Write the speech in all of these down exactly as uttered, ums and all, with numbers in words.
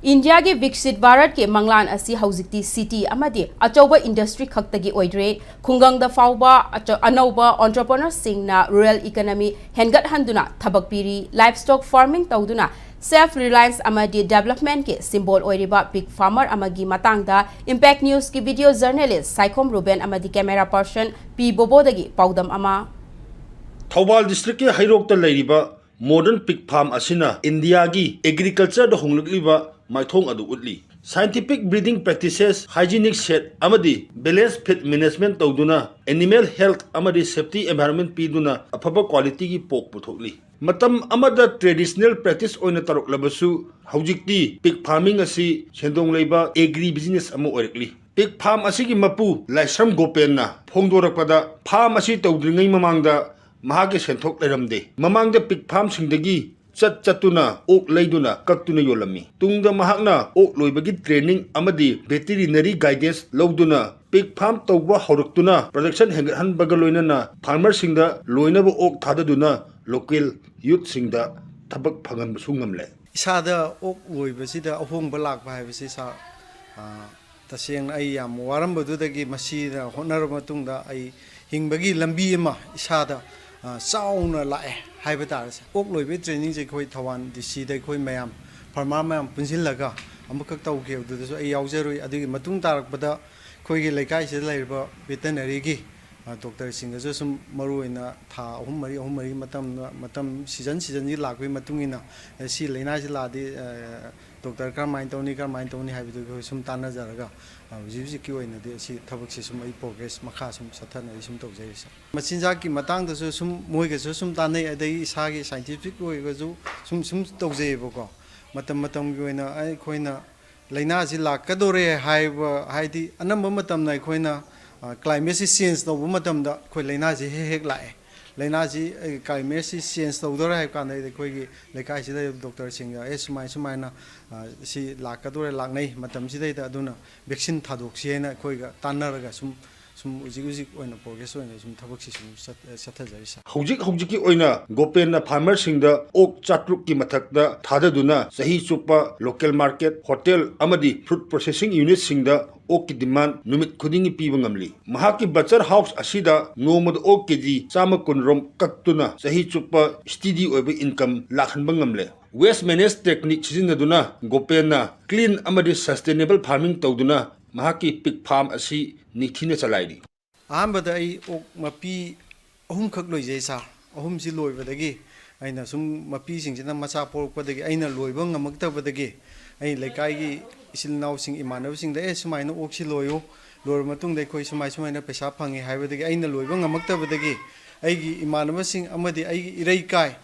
ꯏꯟꯗꯤꯌꯥꯒꯤ ꯕꯤꯛꯁꯤꯠ ꯚꯥꯔꯠꯀꯤ ꯃꯪꯂꯥꯟ ꯑꯁꯤ ꯍꯧꯖꯤꯛꯇꯤ ꯁꯤꯇꯤ ꯑꯃꯗꯤ ꯑꯆꯧꯕ ꯏꯟꯗꯁꯇ꯭ꯔꯤ ꯈꯛꯇꯒꯤ ꯑꯣꯏꯗ꯭ꯔꯦ꯫ ꯈꯨꯡꯒꯪꯗ ꯐꯥꯎꯕ ꯑꯆ-, ꯑꯅꯧꯕ ꯑꯣꯟꯇꯔꯄ꯭ꯔꯣꯅꯔꯁꯤꯡꯅ ꯔꯨꯔꯦꯜ ꯏꯀꯣꯅꯣꯃꯤ ꯍꯦꯟꯒꯠꯍꯟꯗꯨꯅ ꯊꯕꯛ ꯄꯤꯔꯤ꯫ ꯂꯥꯏꯚꯁ꯭ꯇꯣꯛ ꯐꯥꯔꯃꯤꯡ ꯇꯧꯗꯨꯅ ꯁꯦꯜꯐ ꯔꯤꯂꯥꯌꯟꯁ ꯑꯃꯗꯤ ꯗꯦꯕꯂꯞꯃꯦꯟꯠꯀꯤ ꯁꯤꯝꯕꯣꯜ ꯑꯣꯏꯔꯤꯕ ꯄꯤꯒ ꯐꯥꯔꯃꯔ ꯑꯃꯒꯤ ꯃꯇꯥꯡꯗ ꯏꯝꯄꯦꯛ ꯅ꯭ꯌꯨꯁꯀꯤ ꯚꯤꯗꯤꯑꯣ ꯖꯔꯅꯦꯂꯤꯁ ꯁꯥꯏꯈꯣꯝ ꯔꯨꯕꯦꯟ ꯑꯃꯗꯤ ꯀꯦꯃꯦꯔꯥ ꯄꯔꯁꯟ ꯄꯤ ꯕꯣꯕꯣꯗꯒꯤ ꯄꯥꯎꯗꯝ ꯑꯃ꯫ ꯊꯧꯕꯥꯜ ꯗꯤꯁꯇ꯭ꯔꯤꯛꯀꯤ ꯍꯩꯔꯣꯛꯇ ꯂꯩꯔꯤꯕ ꯃꯣꯗꯔꯟ ꯄꯤꯒ ꯐꯥꯔꯝ ꯑꯁꯤꯅ ꯏꯟꯗꯤꯌꯥꯒꯤ ꯑꯦꯒ꯭ꯔꯤꯀꯜꯆꯔꯗ ꯍꯣꯡꯂꯛꯂꯤꯕ ꯃꯥꯏꯊꯣꯡ ꯑꯗꯨ ꯎꯠꯂꯤ꯫ ꯁꯥꯏꯟꯇꯤꯐꯤꯛ ꯕ꯭ꯔꯤꯗꯤꯡ ꯄ꯭ꯔꯦꯛꯇꯤꯁꯦꯁ, ꯍꯥꯏꯖꯤꯅꯤꯛ ꯁꯦꯗ ꯑꯃꯗꯤ ꯕꯦꯂꯦꯟꯁ ꯐꯤꯗ ꯃꯦꯅꯦꯖꯃꯦꯟꯠ ꯇꯧꯗꯨꯅ ꯑꯦꯅꯤꯃꯦꯜ ꯍꯦꯜꯊ ꯑꯃꯗꯤ ꯁꯦꯐꯇꯤ ꯑꯦꯟꯚꯥꯏꯔꯟꯃꯦꯟꯠ ꯄꯤꯗꯨꯅ ꯑꯐꯕ ꯀ꯭ꯋꯥꯂꯤꯇꯤꯒꯤ ꯄꯣꯔꯛ ꯄꯨꯊꯣꯛꯂꯤ꯫ ꯃꯇꯝ ꯑꯃꯗ ꯇ꯭ꯔꯦꯗꯤꯁꯅꯦꯜ ꯄ꯭ꯔꯦꯛꯇꯤꯁ ꯑꯣꯏꯅ ꯇꯧꯔꯛꯂꯕꯁꯨ, ꯍꯧꯖꯤꯛꯇꯤ ꯄꯤꯒ ꯐꯥꯔꯃꯤꯡ ꯑꯁꯤ ꯁꯦꯟꯗꯣꯡ ꯂꯩꯕ ꯑꯦꯒ꯭ꯔꯤ ꯕꯤꯖꯤꯅꯦꯁ ꯑꯃ ꯑꯣꯏꯔꯛꯂꯤ꯫ ꯄꯤꯒ ꯐꯥꯔꯝ ꯑꯁꯤꯒꯤ ꯃꯄꯨ ꯂꯥꯏꯁ꯭ꯔꯝ ꯒꯣꯄꯦꯟꯅ ꯐꯣꯡꯗꯣꯔꯛꯄꯗ, ꯐꯥꯔꯝ ꯑꯁꯤ ꯇꯧꯗ꯭ꯔꯤꯉꯩ ꯃꯃꯥꯡꯗ ꯃꯍꯥꯛꯀꯤ ꯁꯦꯟꯊꯣꯛ ꯂꯩꯔꯝꯗꯦ꯫ ꯃꯃꯥꯡꯗ ꯄꯤꯒ ꯐꯥꯔꯝꯁꯤꯡꯗꯒꯤ ꯆꯠ ꯆꯠꯇꯨꯅ ꯑꯣꯛ ꯂꯩꯗꯨꯅ ꯀꯛꯇꯨꯅ ꯌꯣꯜꯂꯝꯃꯤ꯫ ꯇꯨꯡꯗ ꯃꯍꯥꯛꯅ ꯑꯣꯛ ꯂꯣꯏꯕꯒꯤ ꯇ꯭ꯔꯦꯅꯤꯡ ꯑꯃꯗꯤ ꯚꯦꯇꯤꯔꯤꯅꯔꯤ ꯒꯥꯏꯗꯦꯟꯁ ꯂꯧꯗꯨꯅ ꯄꯤꯒ ꯐꯥꯔꯝ ꯇꯧꯕ ꯍꯧꯔꯛꯇꯨꯅ ꯄ꯭ꯔꯗꯛꯁꯟ ꯍꯦꯟꯒꯠꯍꯟꯕꯒ ꯂꯣꯏꯅꯅ ꯐꯥꯔꯃꯔꯁꯤꯡꯗ ꯂꯣꯏꯅꯕ ꯑꯣꯛ ꯊꯥꯗꯗꯨꯅ ꯂꯣꯀꯦꯜ ꯌꯨꯠꯁꯤꯡꯗ ꯊꯕꯛ ꯐꯪꯍꯟꯕꯁꯨ ꯉꯝꯂꯦ꯫ ꯏꯁꯥꯗ ꯑꯣꯛ ꯂꯣꯏꯕꯁꯤꯗ ꯑꯍꯣꯡꯕ ꯂꯥꯛꯄ ꯍꯥꯏꯕꯁꯤ ꯁꯥ-, ꯑ, ꯇꯁꯦꯡꯅ ꯑꯩ ꯌꯥꯝ ꯋꯥꯔꯝꯕꯗꯨꯗꯒꯤ ꯃꯁꯤꯗ ꯍꯣꯠꯅꯔꯕ ꯃꯇꯨꯡꯗ ꯑꯩ ꯍꯤꯡꯕꯒꯤ ꯂꯝꯕꯤ ꯑꯃ ꯏꯁꯥꯗ, ꯑ, ꯆꯥꯎꯅ ꯂꯥꯛꯑꯦ ꯍꯥꯏꯕ ꯇꯥꯔꯦ꯫ ꯑꯣꯛ ꯂꯣꯏꯕꯒꯤ ꯇ꯭ꯔꯦꯅꯤꯡꯁꯦ ꯑꯩꯈꯣꯏ ꯊꯧꯕꯥꯜ ꯗꯤ ꯁꯤꯗ ꯑꯩꯈꯣꯏ ꯃꯌꯥꯝ ꯐꯥꯔꯃꯔ ꯃꯌꯥꯝ ꯄꯨꯟꯁꯤꯜꯂꯒ ꯑꯃꯈꯛ ꯇꯧꯈꯤꯕꯗꯨꯗꯁꯨ ꯑꯩ ꯌꯥꯎꯖꯔꯨꯏ꯫ ꯑꯗꯨꯒꯤ ꯃꯇꯨꯡ ꯇꯥꯔꯛꯄꯗ ꯑꯩꯈꯣꯏꯒꯤ ꯂꯩꯀꯥꯏꯁꯤꯗ ꯂꯩꯔꯤꯕ ꯚꯦꯇꯅꯔꯤꯒꯤ, ꯑ, ꯗꯣꯛꯇꯔꯁꯤꯡꯗꯁꯨ ꯁꯨꯝ ꯃꯔꯨ ꯑꯣꯏꯅ ꯊꯥ ꯑꯍꯨꯝ ꯃꯔꯤ, ꯑꯍꯨꯝ ꯃꯔꯤ ꯃꯇꯝ, ꯃꯇꯝ ꯁꯤꯖꯟ ꯁꯤꯖꯟꯒꯤ ꯂꯥꯛꯄꯒꯤ ꯃꯇꯨꯡ ꯏꯟꯅ, ꯑ, ꯁꯤ ꯂꯥꯏꯅꯥꯁꯤ ꯂꯥꯛꯑꯗꯤ, ꯑ, ꯗꯣꯛꯇꯔ ꯀꯔꯝꯍꯥꯏꯅ ꯇꯧꯅꯤ, ꯀꯔꯝꯍꯥꯏꯅ ꯇꯧꯅꯤ ꯍꯥꯏꯕꯗꯨ ꯑꯩꯈꯣꯏ ꯁꯨꯝ ꯇꯥꯟꯅꯖꯔꯒ, ꯑ, ꯍꯧꯖꯤꯛ ꯍꯧꯖꯤꯛꯀꯤ ꯑꯣꯏꯅꯗꯤ ꯑꯁꯤ ꯊꯕꯛꯁꯤ ꯁꯨꯝ ꯑꯩ ꯄ꯭ꯔꯣꯒ꯭ꯔꯦꯁ ꯃꯈꯥ ꯁꯨꯝ ꯆꯠꯊꯅꯕꯒꯤ ꯁꯨꯝ ꯇꯧꯖꯔꯤ ꯁꯥꯔ꯫ ꯃꯆꯤꯟꯖꯥꯛꯀꯤ ꯃꯇꯥꯡꯗꯁꯨ ꯁꯨꯝ ꯃꯣꯏꯒꯁꯨ ꯁꯨꯝ ꯇꯥꯟꯅꯩ, ꯑꯗꯒꯤ ꯏꯁꯥꯒꯤ ꯁꯥꯏꯟꯇꯤꯐꯤꯛ ꯑꯣꯏꯔꯒꯁꯨ ꯁꯨꯝ, ꯁꯨꯝ ꯇꯧꯖꯩꯌꯦꯕꯀꯣ꯫ ꯃꯇꯝ ꯃꯇꯝꯒꯤ ꯑꯣꯏꯅ ꯑꯩꯈꯣꯏꯅ ꯂꯥꯏꯅꯥꯁꯤ ꯂꯥꯛꯀꯗꯧꯔꯦ ꯍꯥꯏꯕ, ꯍꯥꯏꯗꯤ ꯑꯅꯝꯕ ꯃꯇꯝꯗ ꯑꯩꯈꯣꯏꯅ, ꯑ, ꯀ꯭ꯂꯥꯏꯃꯦꯠꯁꯤ ꯆꯦꯟꯖ ꯇꯧꯕ ꯃꯇꯝꯗ ꯑꯩꯈꯣꯏ ꯂꯥꯏꯅꯥꯁꯤ ꯍꯦꯛ ꯍꯦꯛ ꯂꯥꯛꯑꯦ꯫ ꯂꯥꯏꯅꯥꯁꯤ, ꯑ, ꯀ꯭ꯂꯥꯏꯃꯦꯠꯁꯤ ꯆꯦꯟꯖ ꯇꯧꯗꯧꯔꯦ ꯍꯥꯏꯕ ꯀꯥꯟꯗ ꯑꯩꯈꯣꯏꯒꯤ ꯂꯩꯀꯥꯏꯁꯤꯗ ꯂꯩꯕ ꯗꯣꯛꯇꯔꯁꯤꯡꯒ, "ꯑꯦ, ꯁꯨꯃꯥꯏ ꯁꯨꯃꯥꯏꯅ, ꯑ, ꯁꯤ ꯂꯥꯛꯀꯗꯧꯔꯦ, ꯂꯥꯛꯅꯩ ꯃꯇꯝꯁꯤꯗꯩꯗ, ꯑꯗꯨꯅ ꯚꯦꯛꯁꯤꯟ ꯊꯥꯗꯣꯛꯁꯤ" ꯍꯥꯏꯅ ꯑꯩꯈꯣꯏꯒ ꯇꯥꯟꯅꯔꯒ ꯁꯨꯝ ꯁꯨꯝ ꯍꯧꯖꯤꯛ ꯍꯧꯖꯤꯛ ꯑꯣꯏꯅ ꯄ꯭ꯔꯣꯒ꯭ꯔꯦꯁ ꯑꯣꯏꯅ ꯁꯨꯝ ꯊꯕꯛꯁꯤ ꯁꯨꯝ ꯆꯠ-, ꯆꯠꯊꯖꯔꯤ ꯁꯥꯔ꯫ ꯍꯧꯖꯤꯛ ꯍꯧꯖꯤꯛꯀꯤ ꯑꯣꯏꯅ ꯒꯣꯄꯦꯟꯅ ꯐꯥꯔꯃꯔꯁꯤꯡꯗ ꯑꯣꯛ ꯆꯥꯇ꯭ꯔꯨꯛꯀꯤ ꯃꯊꯛꯇ ꯊꯥꯗꯗꯨꯅ ꯆꯍꯤ ꯆꯨꯞꯄ ꯂꯣꯀꯦꯜ ꯃꯥꯔꯀꯦꯠ, ꯍꯣꯇꯦꯜ ꯑꯃꯗꯤ ꯐꯨꯗ ꯄ꯭ꯔꯣꯁꯦꯁꯤꯡ ꯌꯨꯅꯤꯠꯁꯤꯡꯗ ꯑꯣꯛꯀꯤ ꯗꯤꯃꯥꯟ ꯅꯨꯃꯤꯠ ꯈꯨꯗꯤꯡꯒꯤ ꯄꯤꯕ ꯉꯝꯂꯤ꯫ ꯃꯍꯥꯛꯀꯤ ꯕꯆꯔ ꯍꯥꯎꯁ ꯑꯁꯤꯗ ꯅꯣꯡꯃꯗ ꯑꯣꯛ ꯀꯦꯖꯤ ꯆꯥꯝꯃ ꯀꯨꯟꯔꯣꯝ ꯀꯛꯇꯨꯅ ꯆꯍꯤ ꯆꯨꯞꯄ ꯁ꯭ꯇꯤꯗꯤ ꯑꯣꯏꯕ ꯏꯟꯀꯝ ꯂꯥꯛꯍꯟꯕ ꯉꯝꯂꯦ꯫ ꯋꯦꯁ ꯃꯦꯅꯦꯖ ꯇꯦꯛꯅꯤꯛ ꯁꯤꯖꯤꯟꯅꯗꯨꯅ ꯒꯣꯄꯦꯟꯅ ꯀ꯭ꯂꯤꯟ ꯑꯃꯗꯤ ꯁꯁꯇꯦꯅꯦꯕꯜ ꯐꯥꯔꯃꯤꯡ ꯇꯧꯗꯨꯅ ꯃꯍꯥꯛꯀꯤ ꯄꯤꯛ ꯐꯥꯔꯝ ꯑꯁꯤ ꯅꯤꯡꯊꯤꯅ ꯆꯂꯥꯏꯔꯤ꯫ ꯑꯍꯥꯟꯕꯗ ꯑꯩ ꯑꯣꯛ ꯃꯄꯤ ꯑꯍꯨꯝꯈꯛ ꯂꯣꯏꯖꯩ ꯁꯥꯔ꯫ ꯑꯍꯨꯝꯁꯤ ꯂꯣꯏꯕꯗꯒꯤ ꯑꯩꯅ ꯁꯨꯝ ꯃꯄꯤꯁꯤꯡꯁꯤꯅ ꯃꯆꯥ ꯄꯣꯛꯂꯛꯄꯗꯒꯤ ꯑꯩꯅ ꯂꯣꯏꯕ ꯉꯝꯃꯛꯇꯕꯗꯒꯤ ꯑꯩ ꯂꯩꯀꯥꯏꯒꯤ ꯏꯆꯤꯜ ꯏꯅꯥꯎꯁꯤꯡ, ꯏꯃꯥꯟꯅꯕꯁꯤꯡꯗ, "ꯑꯦ, ꯁꯨꯃꯥꯏꯅ ꯑꯣꯛꯁꯤ ꯂꯣꯏꯌꯨ, ꯂꯣꯏꯔꯕ ꯃꯇꯨꯡꯗ ꯑꯩꯈꯣꯏ ꯁꯨꯃꯥꯏ ꯁꯨꯃꯥꯏꯅ ꯄꯩꯁꯥ ꯐꯪꯉꯤ" ꯍꯥꯏꯕꯗꯒꯤ ꯑꯩꯅ ꯂꯣꯏꯕ ꯉꯝꯃꯛꯇꯕꯗꯒꯤ ꯑꯩꯒꯤ ꯏꯃꯥꯟꯅꯕꯁꯤꯡ ꯑꯃꯗꯤ ꯑꯩꯒꯤ ꯏꯔꯩꯀꯥꯏ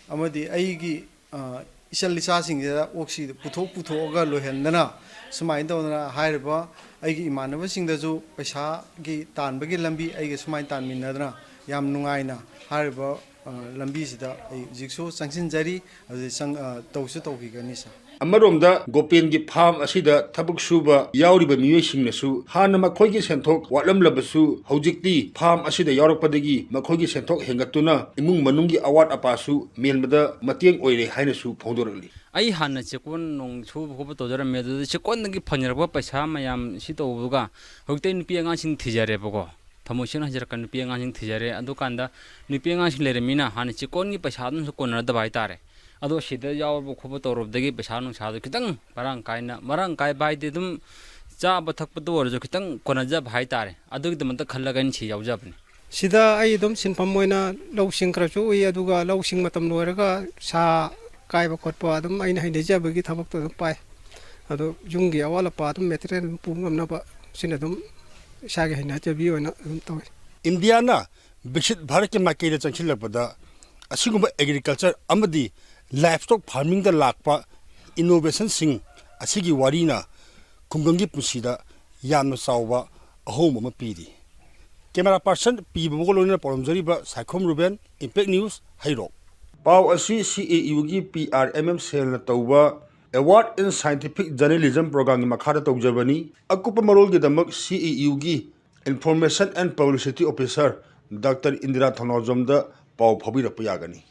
ꯑꯃꯗꯤ ꯑꯩꯒꯤ, ꯑ, ꯏꯆꯜ ꯏꯆꯥꯁꯤꯡꯁꯤꯗ ꯑꯣꯛꯁꯤ ꯄꯨꯊꯣꯛ ꯄꯨꯊꯣꯛꯑꯒ ꯂꯣꯏꯍꯟꯗꯅ, ꯁꯨꯃꯥꯏꯅ ꯇꯧꯗꯅ ꯍꯥꯏꯔꯤꯕ ꯑꯩꯒꯤ ꯏꯃꯥꯟꯅꯕꯁꯤꯡꯗꯁꯨ ꯄꯩꯁꯥꯒꯤ ꯇꯥꯟꯕꯒꯤ ꯂꯝꯕꯤ ꯑꯩꯒ ꯁꯨꯃꯥꯏꯅ ꯇꯥꯟꯃꯤꯟꯅꯗꯅ ꯌꯥꯝ ꯅꯨꯡꯉꯥꯏꯅ ꯍꯥꯏꯔꯤꯕ, ꯑ, ꯂꯝꯕꯤꯁꯤꯗ ꯑꯩ ꯍꯧꯖꯤꯛꯁꯨ ꯆꯪꯁꯤꯟꯖꯔꯤ, ꯑꯗꯨꯗ ꯆꯪ-, ꯑ, ꯇꯧꯁꯨ ꯇꯧꯕꯤꯒꯅꯤ ꯁꯥꯔ꯫ ꯑꯃꯔꯣꯝꯗ ꯒꯣꯄꯦꯟꯒꯤ ꯐꯥꯔꯝ ꯑꯁꯤꯗ ꯊꯕꯛ ꯁꯨꯕ ꯌꯥꯎꯔꯤꯕ ꯃꯤꯑꯣꯏꯁꯤꯡꯅꯁꯨ ꯍꯥꯟꯅ ꯃꯈꯣꯏꯒꯤ ꯁꯦꯟꯊꯣꯛ ꯋꯥꯠꯂꯝꯂꯕꯁꯨ ꯍꯧꯖꯤꯛꯇꯤ ꯐꯥꯔꯝ ꯑꯁꯤꯗ ꯌꯥꯎꯔꯛꯄꯗꯒꯤ ꯃꯈꯣꯏꯒꯤ ꯁꯦꯟꯊꯣꯛ ꯍꯦꯟꯒꯠꯇꯨꯅ ꯏꯃꯨꯡ ꯃꯅꯨꯡꯒꯤ ꯑꯋꯥꯠ ꯑꯄꯥꯁꯨ ꯃꯦꯟꯕꯗ ꯃꯇꯦꯡ ꯑꯣꯏꯔꯦ ꯍꯥꯏꯅꯁꯨ ꯐꯣꯡꯗꯣꯔꯛꯂꯤ꯫ ꯑꯩ ꯍꯥꯟꯅ ꯆꯦꯛꯀꯣꯟ ꯅꯨꯡ ꯁꯨꯕ ꯈꯣꯠꯄ ꯇꯧꯖꯔꯝꯃꯦ꯫ ꯑꯗꯨꯗ ꯆꯦꯛꯀꯣꯟꯗꯒꯤ ꯐꯪꯖꯔꯛꯄ ꯄꯩꯁꯥ ꯃꯌꯥꯝ ꯁꯤ ꯇꯧꯕꯗꯨꯒ ꯍꯧꯖꯤꯛꯇꯤ ꯑꯩ ꯅꯨꯄꯤ ꯑꯉꯥꯡꯁꯤꯡ ꯊꯤꯖꯔꯦꯕꯀꯣ, ꯊꯃꯣꯏ ꯁꯦꯡꯅ ꯍꯥꯏꯖꯔꯛꯀ, ꯅꯨꯄꯤ ꯑꯉꯥꯡꯁꯤꯡ ꯊꯤꯖꯔꯦ꯫ ꯑꯗꯨꯀꯥꯟꯗ ꯅꯨꯄꯤ ꯑꯉꯥꯡꯁꯤꯡ ꯂꯩꯔꯝꯃꯤꯅ ꯍꯥꯟꯅ ꯆꯦꯛꯀꯣꯟꯒꯤ ꯄꯩꯁꯥ ꯑꯗꯨꯝꯁꯨ ꯀꯣꯟꯅꯔꯗꯕ ꯍꯥꯏꯇꯥꯔꯦ꯫ ꯑꯗꯣ ꯁꯤꯗ ꯌꯥꯎꯔꯕ ꯈꯣꯠꯄ ꯇꯧꯔꯨꯕꯗꯒꯤ ꯄꯩꯁꯥ ꯅꯨꯡꯁꯥꯗꯣ ꯈꯤꯇꯪ ꯃꯔꯥꯡ ꯀꯥꯏꯅ, ꯃꯔꯥꯡ ꯀꯥꯏꯕ ꯍꯥꯏꯗꯤ ꯑꯗꯨꯝ ꯆꯥꯕ ꯊꯛꯄꯗ ꯑꯣꯏꯔꯁꯨ ꯈꯤꯇꯪ ꯀꯣꯟꯅꯖꯕ ꯍꯥꯏꯇꯥꯔꯦ꯫ ꯑꯗꯨꯒꯤꯗꯃꯛꯇ ꯈꯜꯂꯒ ꯑꯩꯅ ꯁꯤ ꯌꯥꯎꯖꯕꯅꯤ꯫ ꯁꯤꯗ ꯑꯩ ꯑꯗꯨꯝ ꯁꯤꯟꯐꯝ ꯑꯣꯏꯅ ꯂꯧꯁꯤꯡ ꯈꯔꯁꯨ ꯎꯏ, ꯑꯗꯨꯒ ꯂꯧꯁꯤꯡ ꯃꯇꯝ ꯂꯣꯏꯔꯒ ꯁꯥ ꯀꯥꯏꯕ ꯈꯣꯠꯄ ꯑꯗꯨꯝ ꯑꯩꯅ ꯍꯩꯅꯖꯕꯒꯤ ꯊꯕꯛꯇꯣ ꯑꯗꯨꯝ ꯄꯥꯏ꯫ ꯑꯗꯣ ꯌꯨꯝꯒꯤ ꯑꯋꯥꯠ ꯑꯄꯥ ꯑꯗꯨꯝ ꯃꯦꯇꯔꯤꯌꯦꯜ ꯑꯗꯨꯝ ꯄꯨ ꯉꯝꯅꯕ ꯁꯤꯅ ꯑꯗꯨꯝ ꯏꯁꯥꯒꯤ ꯍꯩꯅꯖꯕꯤ ꯑꯣꯏꯅ ꯑꯗꯨꯝ ꯇꯧꯏ꯫ ꯏꯟꯗꯤꯌꯥꯅ ꯕꯤꯛꯁꯤꯠ ꯚꯥꯔꯠꯀꯤ ꯃꯥꯏꯀꯩꯗ ꯆꯪꯁꯤꯜꯂꯛꯄꯗ ꯑꯁꯤꯒꯨꯝꯕ ꯑꯦꯒ꯭ꯔꯤꯀꯜꯆꯔ ꯑꯃꯗꯤ ꯂꯥꯏꯐꯁ꯭ꯇꯣꯛ ꯐꯥꯔꯃꯤꯡꯗ ꯂꯥꯛꯄ ꯏꯅꯣꯚꯦꯁꯟꯁꯤꯡ ꯑꯁꯤꯒꯤ ꯋꯥꯔꯤꯅ ꯈꯨꯡꯒꯪꯒꯤ ꯄꯨꯟꯁꯤꯗ ꯌꯥꯝꯅ ꯆꯥꯎꯕ ꯑꯍꯣꯡꯕ ꯑꯃ ꯄꯤꯔꯤ꯫ ꯀꯦꯃꯦꯔꯥ ꯄꯥꯔꯁꯟ ꯄꯤ ꯕꯣꯕꯣꯒ ꯂꯣꯏꯅꯅ ꯄꯥꯎꯗꯝꯖꯔꯤꯕ ꯁꯥꯏꯈꯣꯝ ꯔꯨꯕꯦꯟ, ꯏꯝꯄꯦꯛ ꯅ꯭ꯌꯨꯁ, ꯍꯩꯔꯣꯛ꯫ ꯄꯥꯎ ꯑꯁꯤ ꯁꯤ ꯑꯦ ꯌꯨꯒꯤ ꯄꯤ ꯑꯥꯔ ꯑꯦꯝ ꯑꯦꯝ ꯁꯦꯜꯅ ꯇꯧꯕ Award in Scientific Journalism programꯒꯤ ꯃꯈꯥꯗ ꯇꯧꯖꯕꯅꯤ꯫ ꯑꯀꯨꯞꯄ ꯃꯔꯣꯜꯒꯤꯗꯃꯛ ꯁꯤ ꯑꯦ ꯌꯨꯒꯤ Information and Publicity Officer Doctor Indira ꯊꯧꯅꯥꯎꯖꯝꯗ ꯄꯥꯎ ꯐꯥꯎꯕꯤꯔꯛꯄ ꯌꯥꯒꯅꯤ꯫